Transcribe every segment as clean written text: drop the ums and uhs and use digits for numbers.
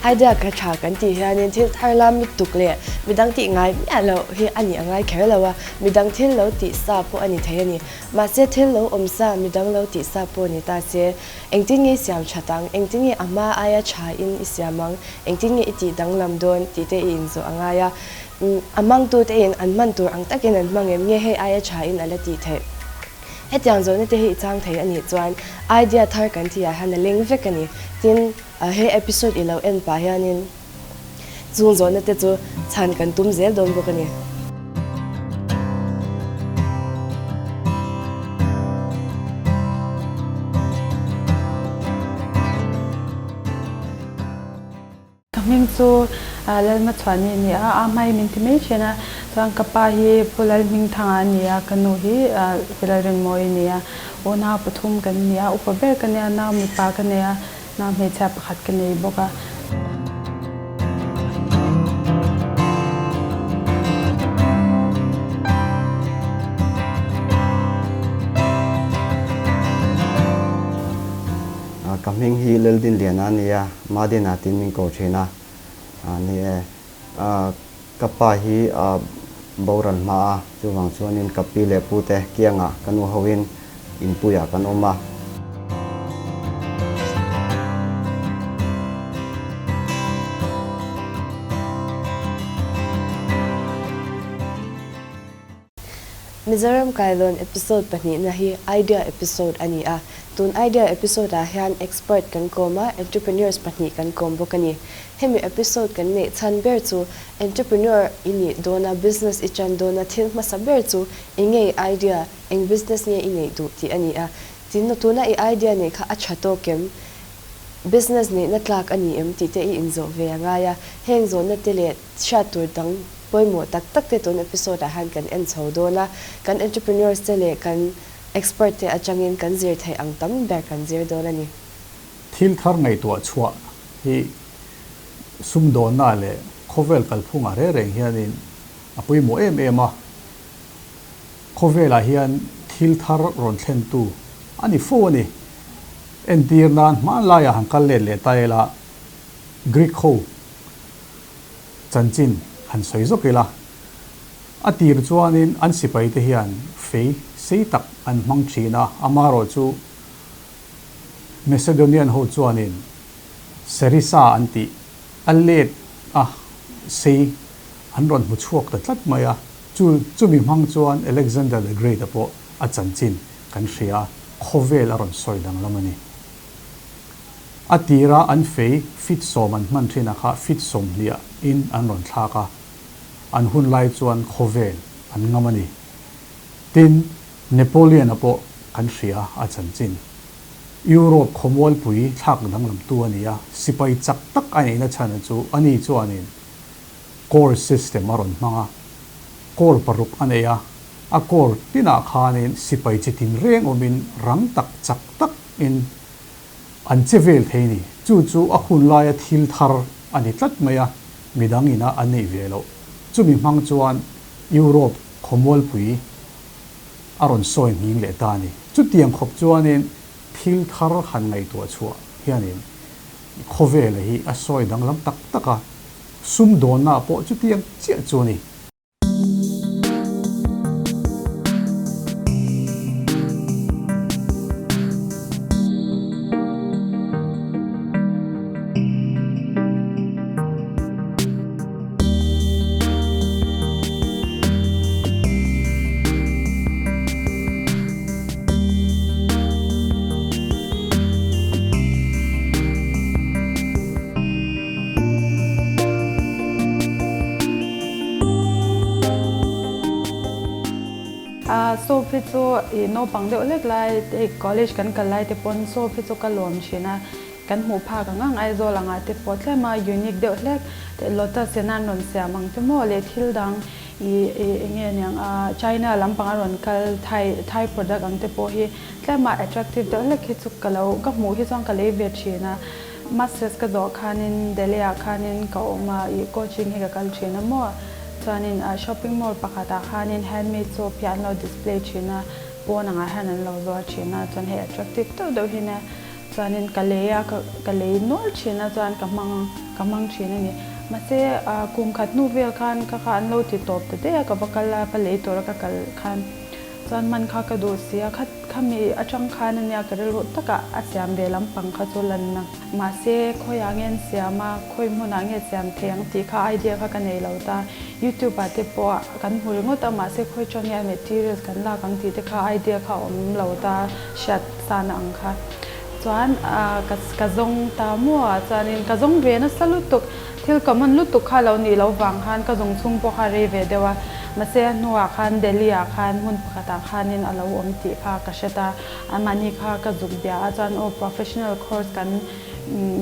Idea ka tha kan tih hianin thil thar lam lutuk leh midang tih ngai miah loh hi a nih a ngai kher lo a, midang thil lo tih sa pawh a ni thei a ni. Mahse thil lo awm sa, midang lo tih sa pawh ni ta se, engtin nge i siam that ang, engtin nge a hma aia tha in i siam ang, engtin nge i tih danglam dawn tih te i inzawh a ngai a. A hmangtute in an hman tur ang takin an hmang em nge hei aia tha in a la tih theih? Hetiang zawhna te hi i chang thei a nih chuan idea thar kan tih ah hian a leng vek a ni. Tin, he episode i lo en pah hianin chung zawhna te chu chhan kan tum zel dawn bawk a ni. Ka hming chu Lalmachhuani a ni a, a hmai min ti mai thin a, chuan ka pa hi Pu Lalhmingthanga a ni a, ka nu hi Pi Lalrinmawii a ni a, unau pathum kan ni a, upa ber ka nia, nau mipa ka nei a, nau hmeichhia pakhat ka nei bawk a. Ka hming hi Laldinliana a ni a, Madina tiin min ko thin a ni e. Ka pa hi boral hma a, chuvang chuanin ka pi leh pu te kiangah ka nu hoin inpuiah kan awm a. Mizoram Kailawn episode pahnihna hi Idea episode a ni a. Tun Idea episode ah hian expert kan kawm a, entrepreneurs pahnih kan kawm bawk a ni. Hemi episode kan neih chhan ber chu entrepreneur i nih dawna business i chan dawna thil hmasa ber chu eng nge i idea, eng business nge i neih duh tih a ni a. Tin, tuna i idea neih kha a tha tawk em? Business neihna tlak a ni em tih te i inzawh ve a ngai a. Heng zawhna te leh hriat tur dang Pawimawh tak tak te tun episode ah hian kan en chho dawn a, kan entrepreneurs te leh kan expert te atangin kan zir theih ang tam ber kan zir dawn a ni. Thil thar ngaihtuah chhuah hi sumdawnna leh khawvel kalphungah reng reng hianin a pawimawh em em a, khawvelah hian thil thar rawn thlentu a ni fo a ni. Entir nan hmanlaiah han kal let leh ta ila Greek ho Chanchin han sawi zawk ila, a tir chuanin an sipaite hian fei sei tak an hmang thin a, amaherawh chu Macedonian ho chuanin Sarissa an tih a let a sei an rawn hmu chhuak ta tlat mai a, chu chumi hmang chuan Alexander the Great-a pawh a chanchin kan hria a, khawvel a rawn sawi danglam a ni. A tira an fei fit sawm an hman thin a kha fit sawmhniah in an rawn thlak a, an hun lai chuan khawvel an ngam a ni. Tin, Napoleon-a pawh kan hria a chanchin. Europe khawmualpui thlak danglamtu a ni a, sipai chak tak a neihna chhan chu ani chuanin corps system a rawn hmang a, corps paruk a nei a, a corps tinah khanin sipai chi tinreng awmin rang tak chak tak in an che vel thei ni. Chu chu a hun laia thil thar a ni tlat mai a, midang ina an neih ve loh. Chumi hmang chuan Europe khawmualpui a rawn sawi nghing leh ta a ni. Chutiang khawp chuanin thil thar han ngaihtuah chhuah hianin khawvela hi a sawi danglam tak tak a, sumdawnna pawh chutiang chiah chu a ni. Soap hi chu i naupang deuh hlek lai hei college kan kal lai te pawn soap hi chu ka lawm thin a, kan hmuh phak ang ang Aizawl angah te pawh tlem a unique deuh hlek te lotus in an rawn siam ang che maw leh thil dang i eng nge niang a China lampang a rawn kal Thai Thai product ang te pawh hi tlem a attractive deuh hlek hi chu ka lo ka hmuh hi chuan ka lei ve thin a. Masters ka zawh khanin Delhi ah khanin ka awm a, ih coaching hi ka kal thin a maw? Chuanin shopping mall pakhatah khanin handmade soap hi an lo display thin a, pawn angah hian an lo zuar thin a, chuan hei attractive deuh deuh hi nia. Chuanin ka lei a, ka lei nual thin a chuan ka hmang ka hmang thin a ni. Mahse kum khat hnu vel khan ka kha an lo ti tawp ta daih a, ka va kal a, va lei tur a ka kal khan chuan hman kha ka duh si a, kha khami atang khan ania ka rilru takah a siam ve lampang kha chu lanna. Mahse khawiah nge an siam a, khawi hmunah nge siam thei ang tih kha idea kha ka nei lo ta. Youtube ah te pawh kan hmu ringawt a, mahse khawi tang nge a materials kan lak ang tih te kha idea kha a awm lo ta hriat sana ang kha. Chuan ka ka zawng ta maw ah chuanin ka zawng ve nasa lutuk, thil common lutuk kha lo nih loh vang khan ka zawng chhung pawh kha rei ve deuh a. Mahse a hnuah khan Delhi ah khan hmun pakhatah khanin a lo awm tih kha ka hre ta. Anmahni kha ka zuk bia a chuan aw professional course kan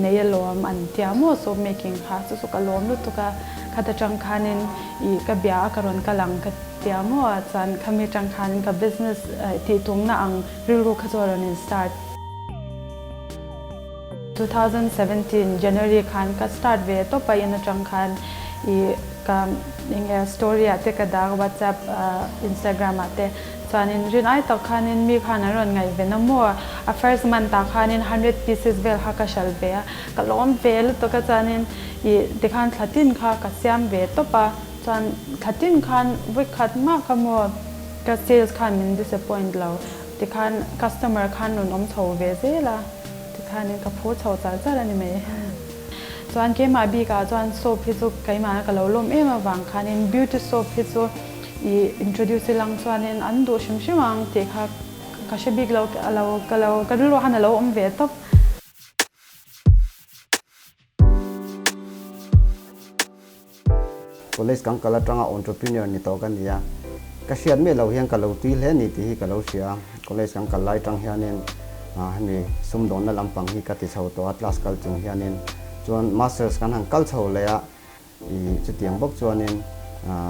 nei alawm an tia maw soap making kha chu chu ka lawm lutuk a khat atang khanin ih ka bia a ka rawn kal ang ka tia maw a chuan khami atang khanin ka business tih tumna ang rilru kha chu a rawn in start. 2017 January khan ka start ve tawp a in atang khan ih ka enge story ah te ka dak whatsapp instagram ah te. Chuanin rin ai tak khanin mi khan an rawn ngaihven a maw? A first month ah khanin hundred pieces vel kha ka hralh ve a, ka lawm ve lutuk a chuanin ih tikhan thla tin kha ka siam ve tawp a, chuan thla tin khan vawikhat mah kha maw ka sales khan min disappoint lo, tikhan customer khan rawn awm chho ve zel a, tikhanin ka phur chho char char a ni mai. Chuan keimah bikah chuan soap hi chu keimahna ka lo lawm em avang khanin beauty soap hi chu I introduce i lang chuanin an duh hrim hrim ang tih kha ka hre bik lo, a lo ka lo ka rilru khan a lo awm ve tawp. College kan kal atanga entrepreneur ni tawh ka ni a, ka hriat miah lo hian ka lo tui hle ni tih hi ka lo hria a, college kan kal lai tang hianin hemi sumdawnna lampang hi ka ti chho tawh a class kal chung hianin chuan masters kan han kal chho leh a, I chutiang bawk chuanin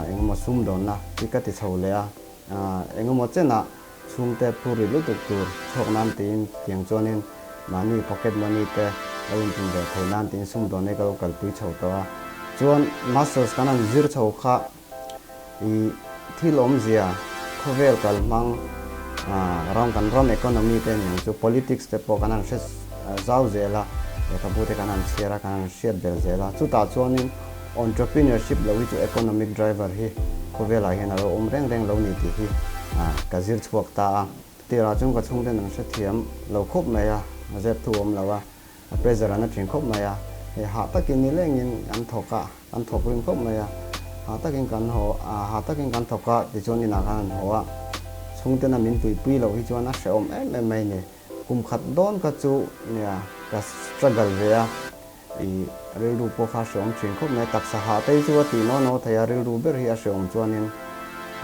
engemaw sumdawnna hi ka ti chho leh a, engemaw chenah chhungte phurrit lutuk tur chhawk nan tiin tiang chuanin mahni pocket money te lo inpun ve thei nan tiin sumdawnna hi ka lo kalpui chho tawh a. Chuan masters kan han zir chho kha i thil awmzia khawvel kal hmang ram kan ram economy te aniang chu politics te pawh kan han hre zau zel a, lehkhabu te kan han chhiar a, kan han hriat bel zel a, chutah chuanin entrepreneurship lo hi chu economic driver hi khawvelah hian a lo awm reng reng lo ni tih hi ka zir chhuak ta a. Tirah chuan ka chhungten an hrethiam lo khawp mai a, a zep thu awm lo a. A pressure an a thin khawp mai a, hei hah takin nilengin kan thawk a, kan thawk rim khawp mai a, hah takin kan haw a, hah takin kan thawk a tichuan inah khan an haw a, chhungtena min tuipui loh hi chuan a hrehawm em em mai ni. Kum khat dawn kha chu nia ka struggle ve a, ih rilru pawh kha a hrehawm thin khawp mai a, taksa hah te hi chu a tih naw naw thei a, rilru ber hi a hrehawm chuanin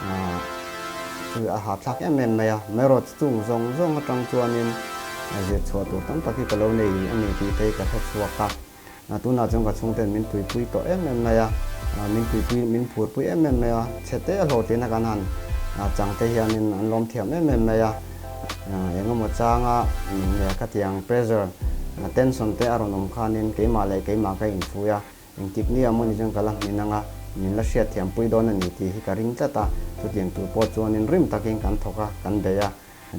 ah chu a hahthlak em em mai a, maherawh chung zawng zawng atang chuanin zir chhuah tur tam tak hi ka lo nei a ni tih te hi ka hre chhuak a, tunah chuan ka chhungten min tuipui tawh em em mai a, min tuipui min phurpui em em mai a, chhe te a hlawhtlina kan han chang te hianin an lawm thiam em em mai a, engemaw changa ka tiang pressure tension te a rawn awm khanin keimah leh keimah ka inphui a. Engtik ni ah mawni chuan ka la hmin anga min la hriatthiam pui dawn a ni tih hi ka ring tlat a, chutiang tur pawh chuanin rim takin kan thawk a, kan bei a,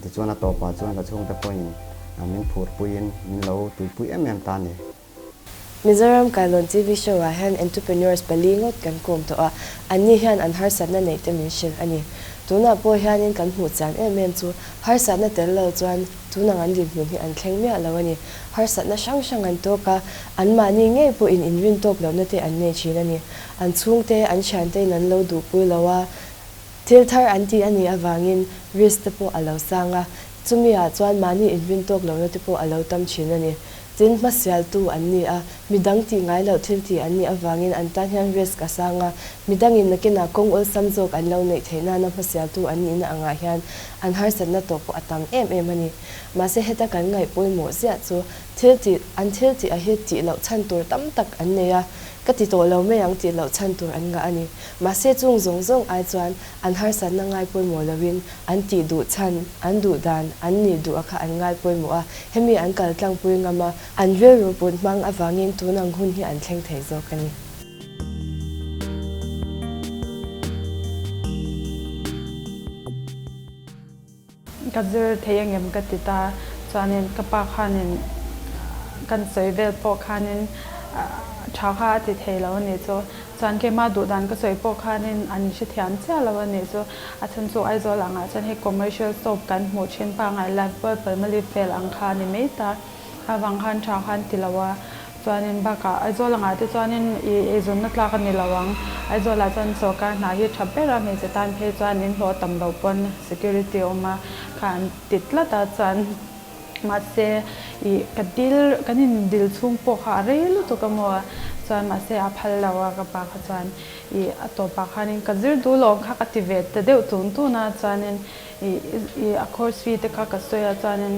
tichuan a tawpah chuan ka chhungte pawhin min phurpuiin min lo tuipui em em ta a ni. Mizoram Kailawn TV show ah hian entrepreneurs pali ngawt kan kawm tawh a, anni hian an harsatna neih te min hrilh a ni. Tunah pawh hianin kan hmuh chian em em chu harsatna tel lo chuan Tunang an dinhmun hi an thleng miah lo a ni. Harsatna hrang hrang an tawk a, anmahni ngei pawhin inrin tawk lohna te an nei thin a ni. An chhungte, an thiantein an lo duhpui lo a, thil thar an tih a nih avangin risk te pawh a lo sang a, chumi ah chuan mahni inrin tawk lohna te pawh a lo tam thin a ni. Tin, hmasialtu an ni a, midang tih ngai loh thil tih an nih avangin an tan hian risk a sang a, midangin nakinah kawng awlsam zawk an lo neih theih nana hmasialtu an nihna angah hian an harsatna tawh pawh a tam em em a ni. Mahse heta kan ngaih pawimawh ziah chu thil tih, an thil tih a hi tih loh chhan tur tam tak an nei a, ka ti tawh lo mai ang tih loh chhan tur an ngah a ni. Mahse chung zawng zawng ai chuan an harsatna ngai pawimawh loin an tih duh chhan, an duh dan, an nih duh a kha an ngai pawimawh a, hemi an kal tlangpui ngam a, an rilru put hmang avangin tun ang hun hi an thleng thei zawk a ni. Ka zir thei angem ka ti ta, chuanin ka pa khanin. kan sawi vel pawh khanin tha kha a ti thei lo a nih chu. Chuan keimah duh dan ka sawi pawh khanin an hrethiam chiah lo a nih chu. A chhan chu Aizawl angah chuan hei commercial soap kan hmuh thin pangngai Lifebuoy Palmolive vel ang kha a ni mai ta. Avang khan tha khan ti lo a. Chuanin bakah Aizawl angah te chuanin i eizawnna tlak a ni lo ang. Aizawlah chuan sawrkar hna hi tha ber a, hmeichhe tan phei chuan in hlawh tam loh pawn security awm a kha an ti tlat a chuan mahse i ka dil kan in dil chhung pawh kha a rei lutuk a maw chuan mahse a phal lo a ka pa kha chuan i a tawpah khanin ka zir duh lo ang kha ka ti ve ta deuh tun tun a chuanin I i a course fee te kha ka sawi a chuanin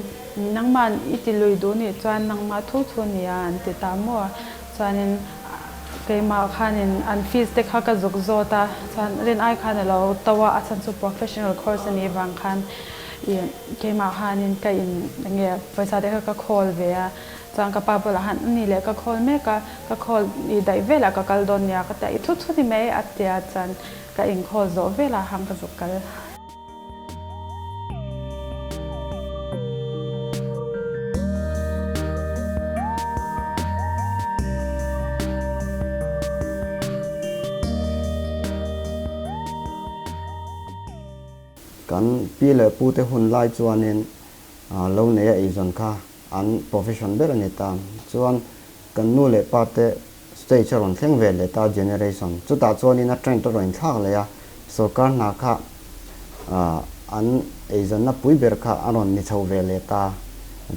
nangmah i ti lui duh nih chuan nangmah thu thu nia an ti ta maw chuanin keimah khanin an fees te kha ka zuk zawt a chuan rin ai khan a lo to a a chhan chu professional course a nih vang khan i keimah khanin ka in enge pawisa te kha ka khawl ve a chuan ka pa bulah khan ani leh ka khawl mek a ka khawl i daih velah ka kal dawn nia ka ti a i thu thu ni mai a tia chuan ka inkhawl zawh velah khan ka zuk kal. Kan pi leh pu te hun lai chuanin lo neia eizawn kha an profession ber a ni ta. Chuan kan nu leh pa te Stage a rawn thleng ve leh ta generation chutah chuanin a trend a rawn inthlak leh a, sorkar hna kha an eizawnna pui ber kha a rawn ni chho ve leh ta,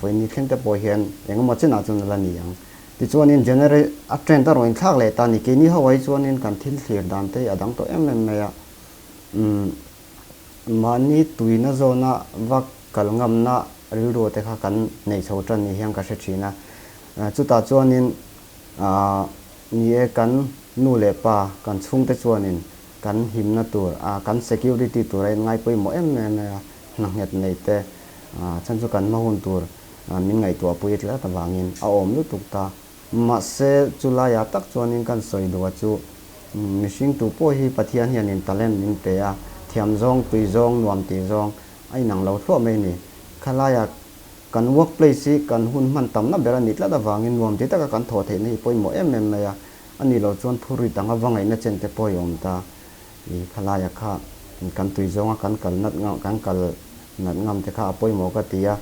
vawiin thleng te pawh hian engemaw chinah chuan a la ni ang. Tichuanin genera a trend a rawn inthlak leh ta ni, keini ho ai chuanin kan thil thlir dan te hi a dang tawh em em mai a, umm mahni tuina zawna va kal ngamna rilru te kha kan nei chho tan ni hian ka hre thin a, chutah chuanin Aah, ni e, kan nu leh pa, kan chhungte chuanin kan himna tur, kan security tur a inngai pawimawh em em a, hna nghet nei te, chhan chu kan hma hun tur min ngaihtuah pui tlat avangin a awm lutuk ta. Mahse, chulaiah tak chuanin kan sawi duh a chu, mihring tu pawh hi Pathian hianin talent min pe a, thiam zawng, tui zawng, nuam tih zawng a inang lo thluah mai a ni. Khalaiah Kan work place hi kan hun hman tamna ber a nih tlat avangin nuam ti taka kan thawh theihna hi pawimawh em em mai a, a nih loh chuan phur rit anga va ngaihna chen te pawh i awm ta. I khalaia kha kan tui zawnga kan kal nat ngam kan kal nat ngam te kha a pawimawh ka ti a.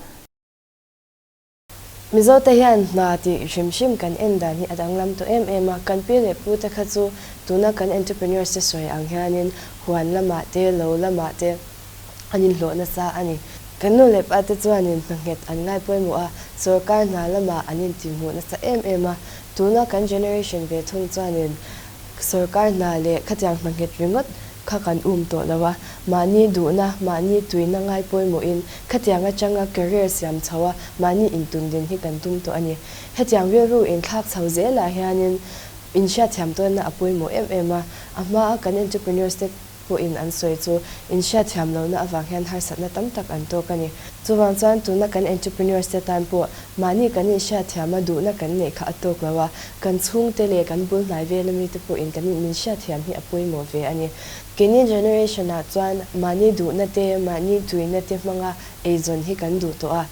Mizote hian hna tih hrim hrim kan en dan hi a danglam tawh em em a, kan pi leh pute kha chu tuna kan entrepreneurs te sawi ang hianin huan lamah te, lo lamah te, an inhlawh nasa a ni. Kan nu leh pa te chuanin hna nghet an ngai pawimawh a, sorkar hna lamah an intihhmuh nasa em em a. Tuna kan generation ve thung chuanin sorkar hna leh khatiang hna nghet ringawt kha kan um tawh lo a, mahni duhna, mahni tuina ngai pawimawhin khatiang atanga career siam chho a, mahni intundin hi kan tum tawh a ni. Hetiang rilru inthlak chho zelah hianin inhriatthiam tawnna a pawimawh em em a, a hmaa kan entrepreneurs te pawhin an sawi chu inhriatthiam lohna avang hian harsatna tam tak an tawk a ni. Chuvang chuan tuna kan entrepreneurs te tan pawh mahni kan inhriatthiam a duhna kan neih kha a tawk lo a, kan chhungte leh kan bul hnai vela mite pawhin kan min hriatthiam hi a pawimawh ve a ni. Keini generation ah chuan mahni duhna te, mahni tuina te hmanga eizawn hi kan duh tawh a,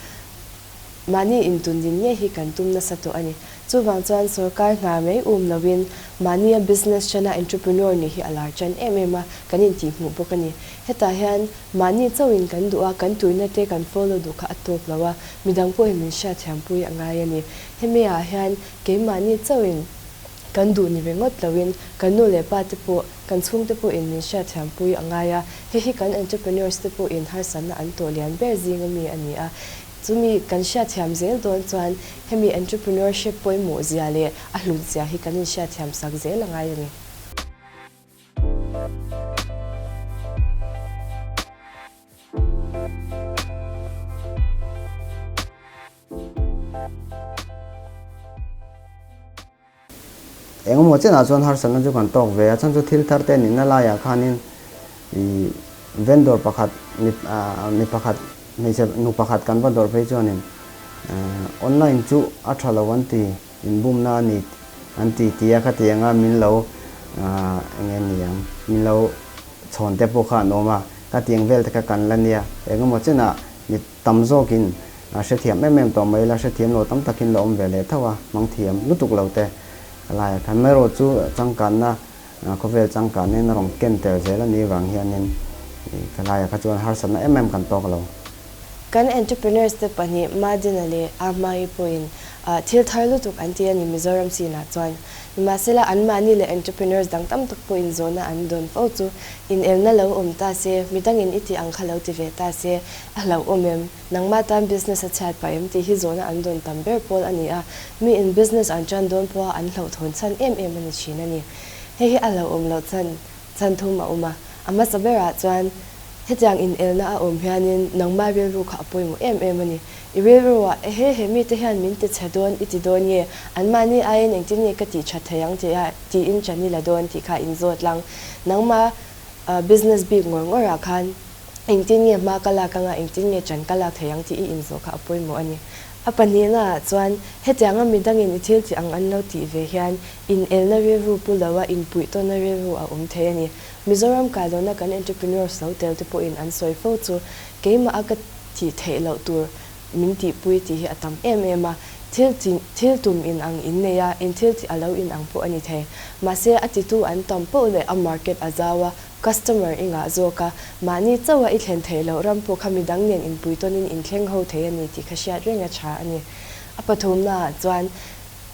Mahni intundin ngei hi kan tum nasa tawh a ni. Chuvang chuan sorkar hna mai um loin mahnia business chana entrepreneur nih hi a lar tan em em a, kan intihhmuh bawk a ni. Hetah hian mahni chauhin kan duh a, kan tuina te kan follow duh kha a tawk lo a, midang pawhin min hriatthiampui a ngai a ni. Hemi ah hian keimahni chauhin kan duh ni ringawt loin kan nu leh pa te pawh, kan chhungte pawhin min hriatthiampui a ngai a, hei hi kan entrepreneurs te pawhin harsatna an tawh lian ber zinga mi a ni a. Chumi kan hriatthiam zel dawn chuan hemi entrepreneurship pawimawh zia leh a hlut zia hi kan inhriatthiam sak zel a ngai a ni. Engemaw chenah chuan harsatna chu kan tawk ve a, chhan chu thil thar te nihna laiah khanin ih vendor pakhat mi mi pakhat hmeichhe nu pakhat kan va dawrh phei chuanin online chu a tha lo an ti inbumna a ni an ti ti a khatiang a min lo eng nge ni ang min lo chhawn te pawh kha an awm a, khatiang vel te kha kan la nia engemaw chenah mi tam zawkin. Hrethiam em em tawh mai ila, hrethiam lo tam takin la awm ve leh tho a, hmang thiam lutuk lo te ka lai a khan. Amaherawh chu changkanna, khawvel changkanna in a rawn ken tel zel a nih vang hianin ka laiah kha chuan harsatna em em kan tawk lo. Kan entrepreneurs te pahnih Madina leh Ahmaii pawhin thil thar lutuk an ti a ni Mizoram scene ah chuan. Nimahsela anmahni leh entrepreneurs dang tam tak pawhin zawhna an dawn fo chu inelna lo awm ta se, midangin i tih ang kha lo ti ve ta se, a hlauhawm em? Nangmah tan business a chhiat pah em tih hi zawhna an dawn tam ber pawl a ni a, mi in business an tan dawn pawha an hlauhthawn chhan em em a ni thin a ni. Hei hi a hlauhawm loh chhan chhan thum a awm a, a hmasa berah chuan hetiang inelna a awm hianin nangmah rilru kha a pawimawh em em a ni. I rilruah ehe he mite hian min ti chhe dawn i ti dawn nge, anmahni aiin engtin nge ka tih that thei ang tih a tiin chan i la dawn tih kha inzawt lang. Nangmah business bik ngawr ngawrah khan Engtin nge hma ka lak anga engtin nge ṭan ka lak thei ang tih i inzawh kha a pawimawh a ni. A pahnihna ah chuan hetianga midangin i thil tih ang an lo tih ve hian inelna rilru pu loa inpuih tawnna rilru a awm thei a ni. Mizoram kailawnna kan entrepreneurs lo tel te pawhin an sawi fo chu keimah a ka tih theih loh tur min tihpui tih hi a tam em em a, thil tih thil tum in ang in nei a, in thil tih a lo in ang pawh a ni thei. Mahse a titu an tam poh leh a market a zau a, Customer i ngah zawk a, mahni chauha i thlen theih loh ram pawh kha midang nen inpui tawnin inthleng ho thei a ni tih kha hriat reng a tha a ni. A pathumnaah chuan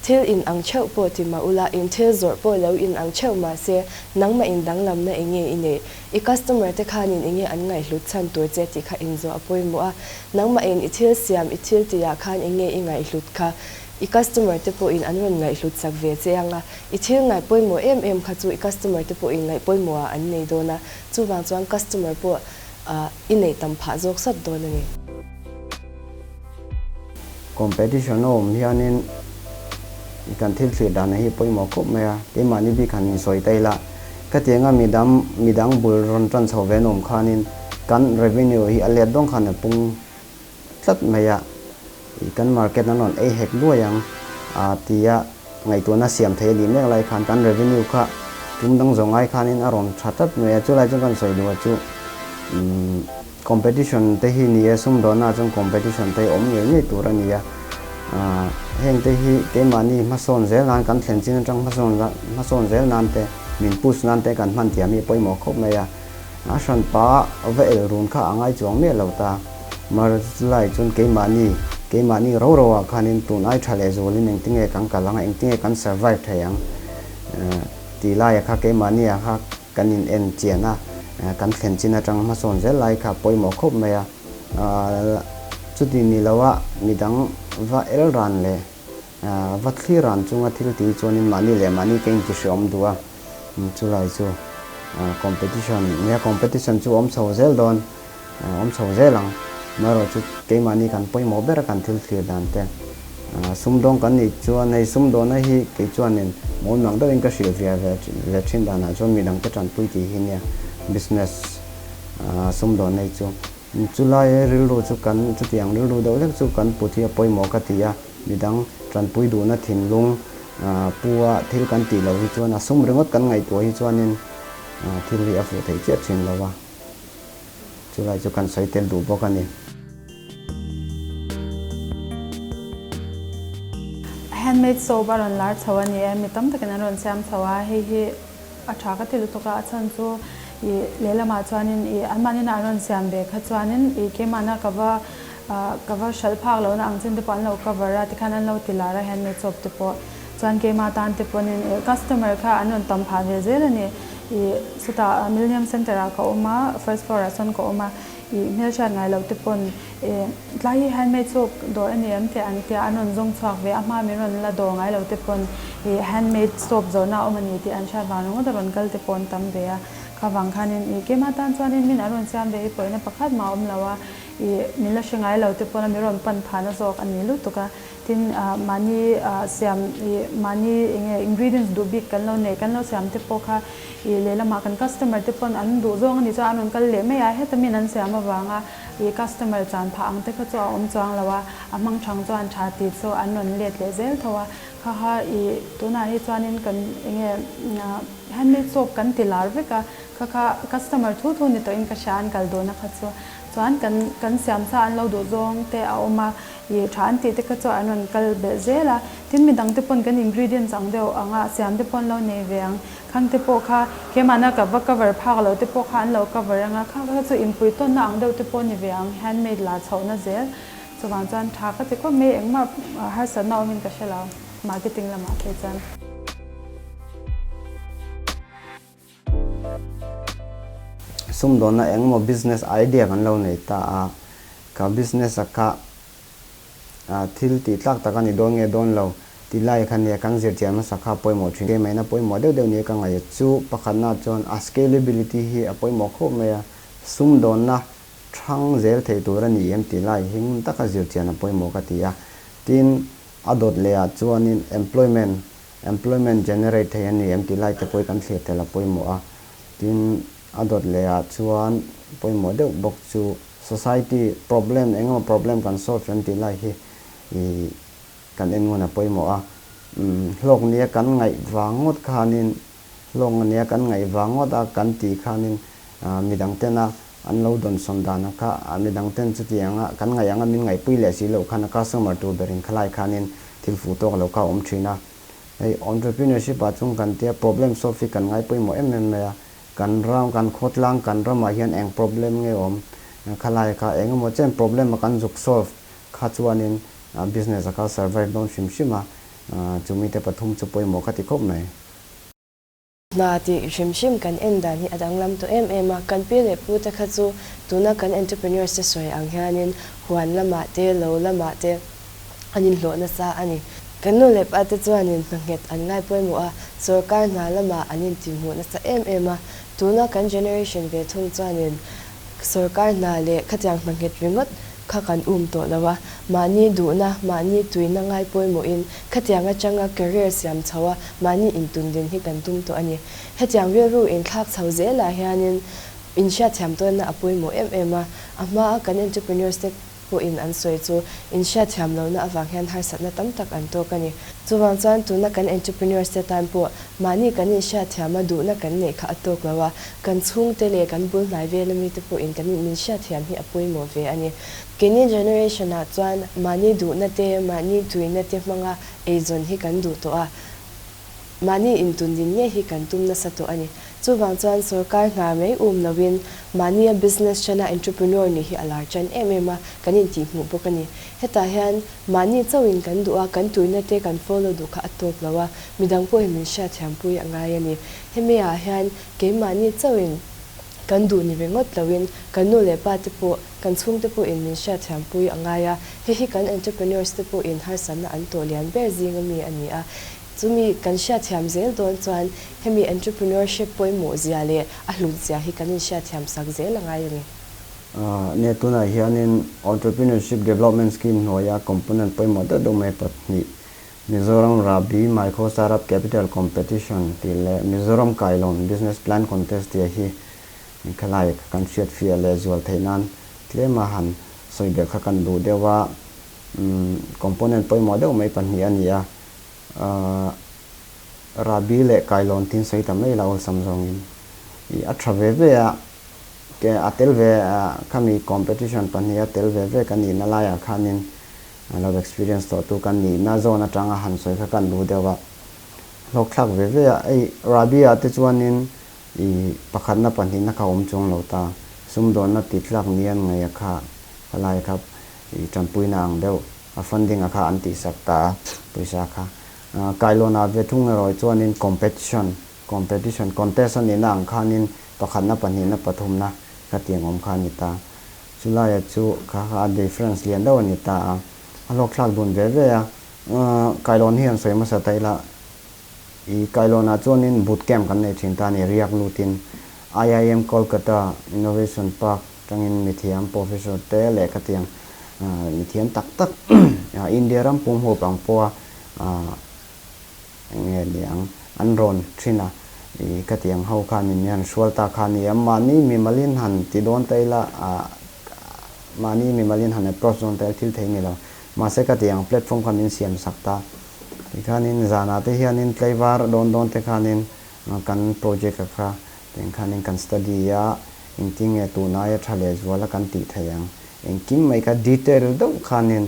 thil in ang theuh pawh ti mah ula, in thil zawrh pawh lo in ang theuh mah se, nangmah in danglamna eng nge i neih? I customer te khanin eng nge an ngaihhlut chhan tur che tih kha inzawh a pawimawh a, nangmah in i thil siam, i thil tihah khan eng nge i ngaihhlut kha? I customer te pawhin an rawn ngaihhlut sak ve che ang a, i thil ngaih pawimawh em em kha chu i customer te pawhin ngaih pawimawhah an nei dawn a, chuvang chuan customer pawh i neih tam phah zawk sawt dawn a ni. Competition a awm hianin kan thil thlir dana hi pawimawh khawp mai a, keimahni bik han insawi ta ila, khatianga midang midang bul rawn tan chho ve an awm khanin kan revenue hi a let dawng khan a pung tlat mai a, ih kan market an rawn ei hek duai ang a tia ngaihtuahna siam thei a nih mek lai khan kan revenue kha tum dang zawng ai khanin a rawn tha tlat mai a, chulai chuan kan sawi duh a chu umm competition te hi ni e sumdawnah chuan competition te hi awm ngei ngei tur a ni a, ah heng te hi keimahni hmasawn zel nan kan thlen chin atang hmasawn hmasawn zel nan te min push nan te kan hman thiam hi a pawimawh khawp mai a. A hranpa va el run kha a ngai chuang miah lo ta. Mar lai chuan keimahni, keimahni ro ro ah khanin tun ai tha leh zualin engtinge kan kal ang a, engtinge kan survive thei ang tih laia kha keimahni ah kha kan in en chian a, kan thlen chin atang hmasawn zel lai kha pawimawh khawp mai a. Chuti ni lo a midang va el ran leh va thlir ran chunga thil tih chuanin mahni leh mahni ka intihreawm duh a, chulai chu competition nia competition chu awm chho zel dawn, awm chho zel ang. Amaherawh chu keimahni kan pawimawh ber a kan thil thlir dan te sumdawng kan nih chuan hei sumdawna hi kei chuanin mawl mang deuhin ka hrilh ve ve thin danah chuan midangte tanpui tih hi nia business sumdawnna hi chu. Chulai rilru chu kan chutiang rilru deuh hlek chu kan put hi a pawimawh ka ti a, midang tanpui duhna thinlung pu a thil kan tih loh hi chuan a sum ringawt kan ngaihtuah hi chuanin thil hi a fuh theih chiah thin lo a, chulai chu kan sawi tel duh bawk a ni. Handmade soap a rawn lar chho a ni e, mi tam takin an rawn siam chho a, hei hi A tha ka ti lutuk a, a chhan chu ih lehlamah chuanin ih anmahni an rawn siam ve kha chuanin ih keimahna ka va ka va hralh phak lohna ang chin te pawh an lo cover a tikhan an lo ti lar a handmade soap te pawh chuan keimah tan te pawhin ih customer kha an rawn tam phah ve zel a ni ih chutah Millennium Centre ah ka awm a first floor ah chuan ka awm a ih hmelhriat ngai loh te pawn Ih, tlai hi handmade soap dawr a ni em teh an tia, an rawn zawng chhuak ve a, hma min rawn la dawr ngai lo te pawn ih handmade soap zawrhna a awm a ni tih an hriat vang ringawt a rawn kal te pawh an tam ve a, kha vang khanin ih keimah tan chuanin min an rawn siam ve hi pawhina pakhat mah a awm lo a, ih min la hre ngai lo te pawn a min rawn pan phahna zawk a ni lutuk a, tin ah mahni ah siam ih mahni eng nge ingredients duh bik kan lo neih kan lo siam te pawh kha ih lehlamah kan customer te pawn an duh zawng a nih chuan an rawn kal leh mai a, heta min an siam avanga I customer chan phah ang te kha chu a awm chuang lo a, a hmang thang chuan tha tih chu an rawn let leh zel tho a. Kha kha i tunah hi chuanin kan enge handmade soap kan ti lar vek a, kha kha customer thu thu ni tawhin ka hria an kal duhna kha chu. Chuan kan kan siam sa an lo duh zawng te a awm a, ih tha an tih te kha chu an rawn kal belh zel a. Tin midang te pawn kan ingredients ang deuh anga siam te pawh an lo nei ve ang. Khang te pawh kha keimahna ka va cover phak lo te pawh kha an lo cover anga kha kha chu inpui tawnna ang deuh te pawh ni ve ang handmade la chhohna zel. Chuvang chuan tha ka ti khawp mai engmah harsatna awmin ka hre lo marketing lamah phei chuan. Sumdawnna engemaw business idea kan lo nei ta a, ka business a kha thil tih tlak tak a ni dawn nge dawn lo tih lai kha nia kan zirchian hmasa kha a pawimawh thin. Keimahina pawimawh deuh deuh nia ka ngaih chu pakhatna chuan a scalability hi a pawimawh khawp mai a, sumdawnna thang zel thei tur a ni em tih lai hi ngun taka zirchian a pawimawh ka ti a. Tin, a dawt leh ah chuanin employment Employment generate thei a ni em tih lai te pawh hi kan thlir tel a pawimawh a. Tin, a dawt leh ah chuan pawimawh deuh bawk chu society problem eng emaw problem kan solve em tih lai hi ih kan en ngun a pawimawh a. Umm hlawk nia kan ngaih vang ngawt khanin hlawk nia kan ngaih vang ngawt a kan tih khanin midang tena an lo dawnsawn dan a kha midang ten chutiang a kan ngaih anga min ngaihpui leh si loh khan a customer tur berin khalai khanin thil fuh tawk lo kha a awm thin a. Hei entrepreneurship ah chung kan tia problem solve hi kan ngai pawimawh em em mai a, kan ram kan khawtlang kan ramah hian eng problem nge awm khalai kha eng emaw chen problem a kan zuk solve kha chuanin business a kha survive dawn hrim hrim a, chumi te pathum chu pawimawh ka ti khawp mai. Hna tih hrim hrim kan en dan hi a danglam tawh em em a, kan pi leh pu te kha chu tuna kan entrepreneurs te sawi ang hianin huan lamah te, lo lamah te an inhlawh nasa a ni. Kan nu leh pa te chuanin hna nghet an ngai pawimawh a, sorkar hna lamah an intihhmuh nasa em em a, tuna kan generation ve thung chuanin Sorkar hna leh khatiang hna nghet ringawt kha kan um tawh lo a, mahni duhna, mahni tuina ngai pawimawhin khatiang atanga career siam chho a, mahni intundin hi kan tum tawh a ni. Hetiang rilru inthlak chho zelah hianin inhriatthiam tawnna a pawimawh em em a, a hmaa kan entrepreneurs te pawhin an sawi chu inhriatthiam lohna avang hian harsatna tam tak an tawk a ni. Chuvang chuan tuna kan entrepreneurs te tan pawh mahni kan inhriatthiam a duhna kan neih kha a tawk lo a, kan chhungte leh kan bul hnai vel ami te pawhin kan min hriatthiam hi a pawimawh ve a ni. Keini generation ah chuan mahni duhna te, mahni tuina te hmanga eizawn hi kan duh tawh a, Mahni intundin ngei hi kan tum nasa tawh a ni. Chuvang chuan sorkar hna mai um loin mahnia business chana entrepreneur nih hi a lar tan em em a, kan intihhmuh bawk a ni. Hetah hian mahni chauhin kan duh a, kan tuina te kan follow duh kha a tawk lo a, midang pawhin min hriatthiampui a ngai a ni. Hemi ah hian keimahni chauhin kan duh ni ringawt loin kan nu leh pa te pawh, kan chhungte pawhin min hriatthiampui a ngai a, hei hi kan entrepreneurs te pawhin harsatna an tawh lian ber zing ami a ni a. Chumi kan hriatthiam zel dawn chuan hemi entrepreneurship pawimawh zia leh a hlut zia hi kan inhriatthiam sak zel a ngai a ni. Nia tunah hianin Entrepreneurship Development Scheme hnuaia component pawimawh deuh deuh mai pahnih Mizoram Rahbi Micro Startup Capital Competition tih leh Mizoram Kailawn Business Plan Contest tih hi khalai kan hriatfiah leh zual theih nan tlema han sawi belh kha kan duh deuh a, component pawimawh deuh mai pahnih a ni a. Rahbi leh Kailawn tin sawi ta mai la awlsam zawngin i a tha ve ve a, ke a tel ve khami competition pahniha tel ve ve ka nihna laiah khanin lo experience tawh tu ka nihna zawn atanga han sawi kha kan duh deuh a, hlawkthlak ve ve a, hei Rahbi ah te chuanin i pakhatna pahnihna kha awm chuang lo ta, sumdawnna ti tlak ni an ngaih a kha khalai kha i tanpuina ang deuh a funding a kha an tihsak ta a, pawisa kha. Kailawn ah ve thung erawh chuanin competition, competition, contest a nihna ang khanin pakhatna pahnihna pathumna kha tiang awm kha a ni ta. Chulaia chu kha kha a difference lian deuh a ni ta a, a hlawkthlak dun ve ve a. Kailawn hi an sawi hmasa ta ila, i Kailawn ah chuanin boot camp kan nei thin ta a ni, riak lutin IIM Kolkata Innovation Park Tangin mithiam professor te leh khatiang mithiam tak tak India ram pum huap ang pawha eng nge ni ang an rawn thin a, i khatiang ho khan in han hrual ta kha a ni a, mahni mimalin han ti dawn ta ila mahni mimalin han approach dawn ta ila thil thei ni lo, mahse khatiang platform kha min siam sak ta, tikhanin zanah te hianin tlaivar dawn dawn te khanin kan project a kha tiang khanin kan study a. Engtin nge tun aia tha leh zuala kan tih theih ang? Engkim mai kha detail deuh khanin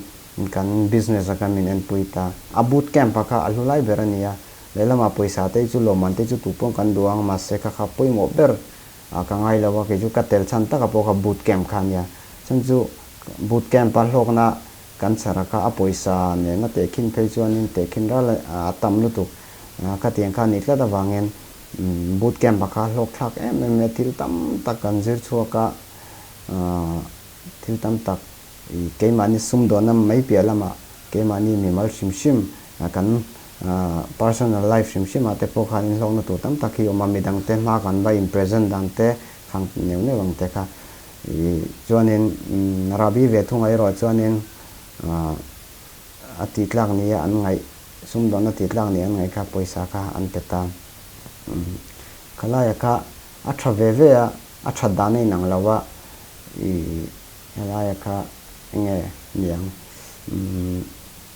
kan business a khan min enpui ta. A boot camp a kha a hlu lai ber a ni a, lehlamah pawisa te chu lawmman te chu tupawh kan duh ang, mahse kha kha pawimawh ber a ka ngai lo a, kei chu ka tel chhan taka pawh kha boot camp kha a nia. Chhan chu boot camp a hlawkna kan chhar a kha a pawisa nena tehkhin phei chuanin tehkhin ral a tam lutuk. Khatiang kha a nih tlat avangin boot camp a kha hlawk thlak em em mai a, thil tam tak kan zir chhuak a, thil tam tak keimahni sumdawnna mai piah lamah keimahni mimal hrim hrim kan personal life hrim hrim ah te pawh khan inhlawkna tur tam tak hi a awm a, midang te hma kan va in present dan te khang neuh neuh ang te kha chuanin rahbi ve thungah erawh chuanin a tih tlak nia an ngaih sumdawnna tih tlak nia an ngaih kha pawisa kha an pe ta. Khalaia kha a tha ve ve a, a that dan a inang lo a, ih helaia kha enge niang umm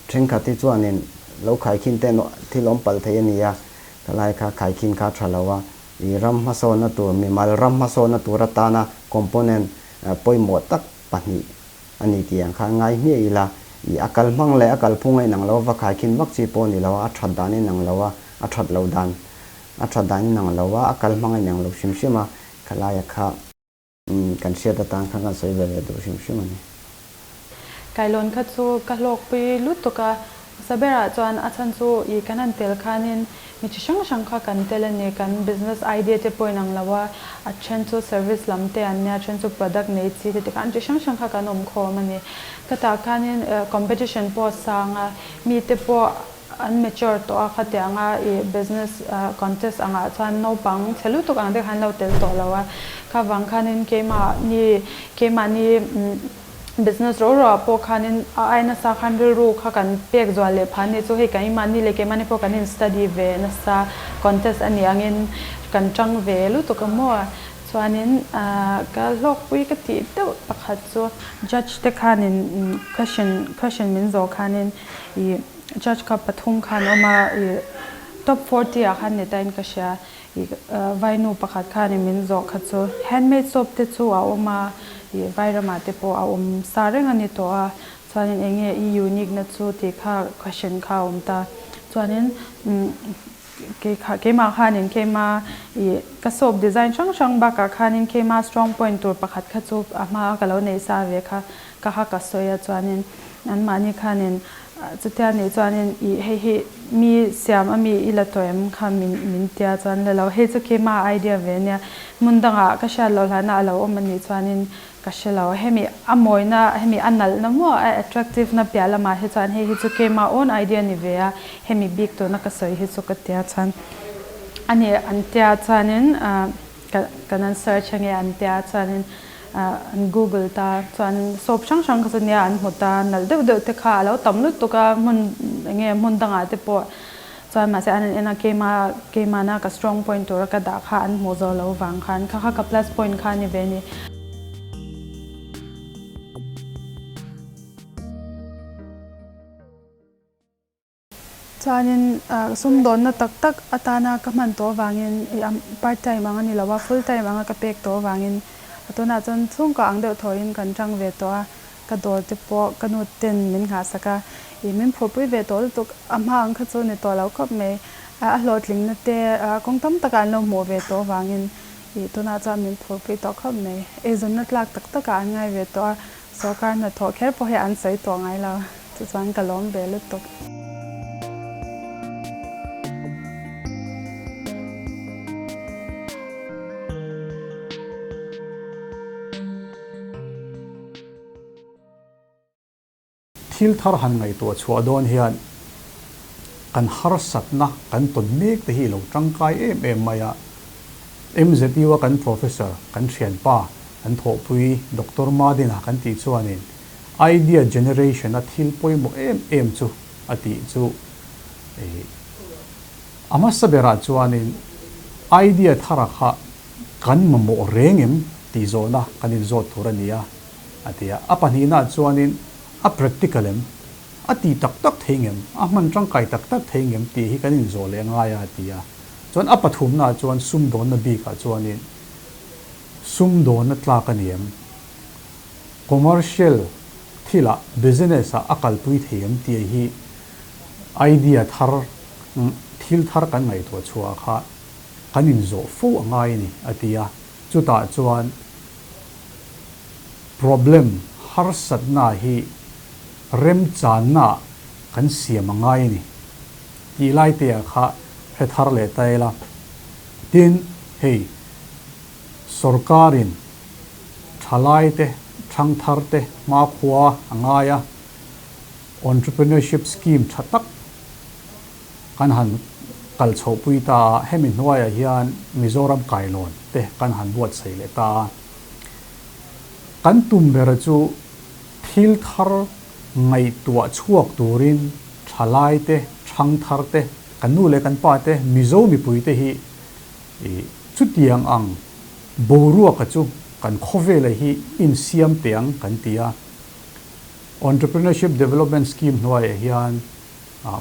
thenkhat hi chuanin lo khaikhin te thil awm palh thei a ni a, khalai kha khaikhin kha a tha lo a, ih ram hmasawnna tur mimal ram hmasawnna tur atana component pawimawh tak pahnih a ni tih ang khan ngai hmiah ila, ih a kal hmang leh a kalphung a inang lo a, va khaikhin vak chi pawh a ni lo a, a that dan a inang lo a, a that lo dan a that dan inang lo a, a kal hmang a inang lo hrim hrim a, khalaia kha kan hriat atan khan kan sawi ve leh duh hrim hrim a ni. Kailawn kha chu ka hlawkpui lutuk a, hmasa berah chuan a chhan chu ih kan han tel khanin mi chi hrang hrang kha kan tel a ni, kan business idea te pawh inang lo a, a then chu service lam te an nia, a then chu product nei chi te tikhan chi hrang hrang kha kan awm khawm a ni. Ka tah khanin competition pawh a sang a, mite pawh An mature tawh a, khatiang a i business contest angah chuan naupang chhe lutuk ang te khan lo tel tawh lo a, kha vang khanin keimahni keimahni business ro ro ah pawh khanin a ai nasa khan rilru kha kan pek zual leh phah a ni chu hei keimahni leh keimahni pawh kan in study ve nasa contest a nih angin kan tang ve lutuk a maw chuanin ka hlawkpui ka tih deuh pakhat chu judge te khanin question question min zawh khanin i Judge kha pathum khan awm a, ih top 40 ah khan ni ta in ka hria, ih vainu pakhat khan in min zawh kha chu handmade soap te chu a awm a, ih vairamah te pawh a awm sa reng a ni tawh a, chuanin eng nge i unique na chu tih kha question kha a awm ta, chuanin umm kei kha keimah khanin keima ih ka soap design hrang hrang bakah khanin keima strong point tur pakhat kha chu a hma a ka lo neih sa ve kha ka kha ka sawi a chuanin anmahni khanin Chutia nih chuanin ih hei hi mi siam a mi i la tawh em kha min min tia chuan la lo hei chu keimah idea ve ania hmun dangah ka hriat loh hlana a lo awm anih chuanin ka hre lo hemi a mawina hemi a nalhna maw a attractive na piah lamah hi chuan hei hi chu keimah own idea ni ve a hemi bik tuna ka sawi hi chu ka tia chuan ani an tia chuanin Ka kan an search ange an tia chuanin an google ta chuan soap hrang hrang kha chu nia an hmu ta nalh deuh deuh te kha a lo tam lutuk a hmun enge hmun dangah te pawh chuan mahse an en a keima keimahna ka strong point tura ka dah kha an hmuh zawh loh vang khan kha kha ka plus point kha a ni ve a ni. Chuanin sumdawnna tak tak atana ka hman tawh avangin ih part time ang a ni lo a, full time anga ka pek tawh avangin tunah chuan chhungkaw ang deuh thawhin kan tang ve tawh a, ka dawr te pawh ka nu ten min nghahsak a, ih min phurpui ve tawh lutuk a hma ang kha chu ni tawh lo khawp mai, a hlawhtlingna te kawng tam takah an lo hmuh ve tawh avangin ih tunah chuan min phurpui tawh khawp mai, eizawnna tlak tak takah an ngai ve tawh a. Sorkar hnathawh kher pawh hi an sawi tawh ngai lo, chu chuan ka lawm ve lutuk. Thil thar han ngaihtuah chhuah dawn hian kan harsatna kan tawn mek te hi i lo tangkai em em mai a. MZU a kan Professor, kan thianpa, kan thawhpui Doctor Madina kan tih chuanin idea generation a thil pawimawh em em chu a tih chu a hmasa berah chuanin idea thara kha kan mamawh reng em tih zawhna kan inzawt tur a ni a, a ti a. A pahnihnaah chuanin a practical em, a ti tak tak thei ngem, a hman tangkai tak tak thei ngem tih hi kan inzawh leh ngai a, a ti a. Chuan a pathumnaah chuan sumdawnna bikah chuanin sumdawnna tlak a ni em? Commercial thilah, business ah a kalpui thei em tih hi idea thar, thil thar kan ngaihtuah chhuah kha kan inzawh fo a ngai a ni, a ti a. Chutah chuan problem harsatna hi remchanna kan siam a ngai a ni tih lai te ah kha hre thar leh ta ila. Tin, hei sorkarin thalai te, thangthar te hmakhua a ngai a, entrepreneurship scheme tha tak kan han kal chhohpui ta a, hemi hnuaiah hian Mizoram kailawn te kan han buatsaih leh ta a. Kan tum bera chu thil thar ngaihtuah chhuak turin thalai te, thangthar te, kan nu leh kan pa te, Mizo mipui te hi chutiang ang boruaka chu kan khawvela hi insiam teh ang kan ti a. Entrepreneurship Development Scheme hnuaiah hian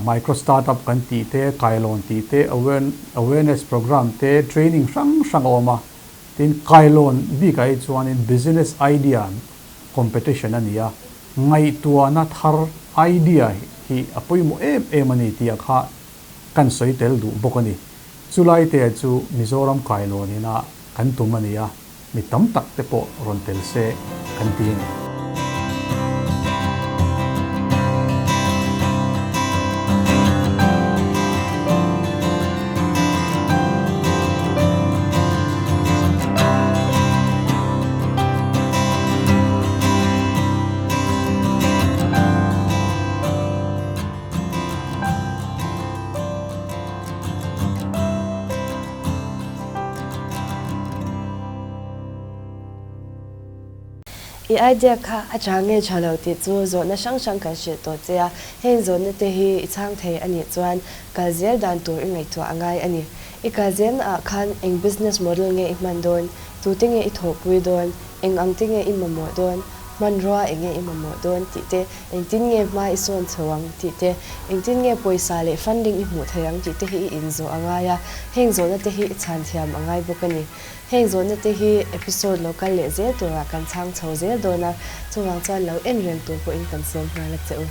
Micro startup kan tih te, kailawn tih te, awareness program te, training hrang hrang a awm a. Tin, kailawn bikah hi chuanin business idea competition a ni a, ngaihtuahna thar idea hi a pawimawh em em a ni tih kha kan sawi tel duh bawk a ni. Chulai te chu Mizoram kailawn ina kan tum a ni a. Mi tam tak te pawh rawn tel se kan ti a ni. I idea kha a tha nge tha lo tih chu zawhna hrang hrang kan hrilh tawh che a, heng zawhna te hi i chhang thei a nih chuan kal zel dan tur i ngaihtuah a ngai a ni. I kal zelna ah khan eng business model nge i hman dawn, tute nge i thawhpui dawn, eng ang te nge i mamawh dawn, hmanrua eng nge i mamawh dawn tih te, engtin nge hma i sawn chho ang tih te, engtin nge pawisa leh funding i hmuh thei ang tih te hi i inzawh a ngai a, heng zawhna te hi i chhan thiam a ngai bawk a ni. Heng zawhna te hi episode lo kal leh zel turah kan chhang chho zel dawn a, chuvang chuan lo en reng tur pawhin kan sawm nghal a che u.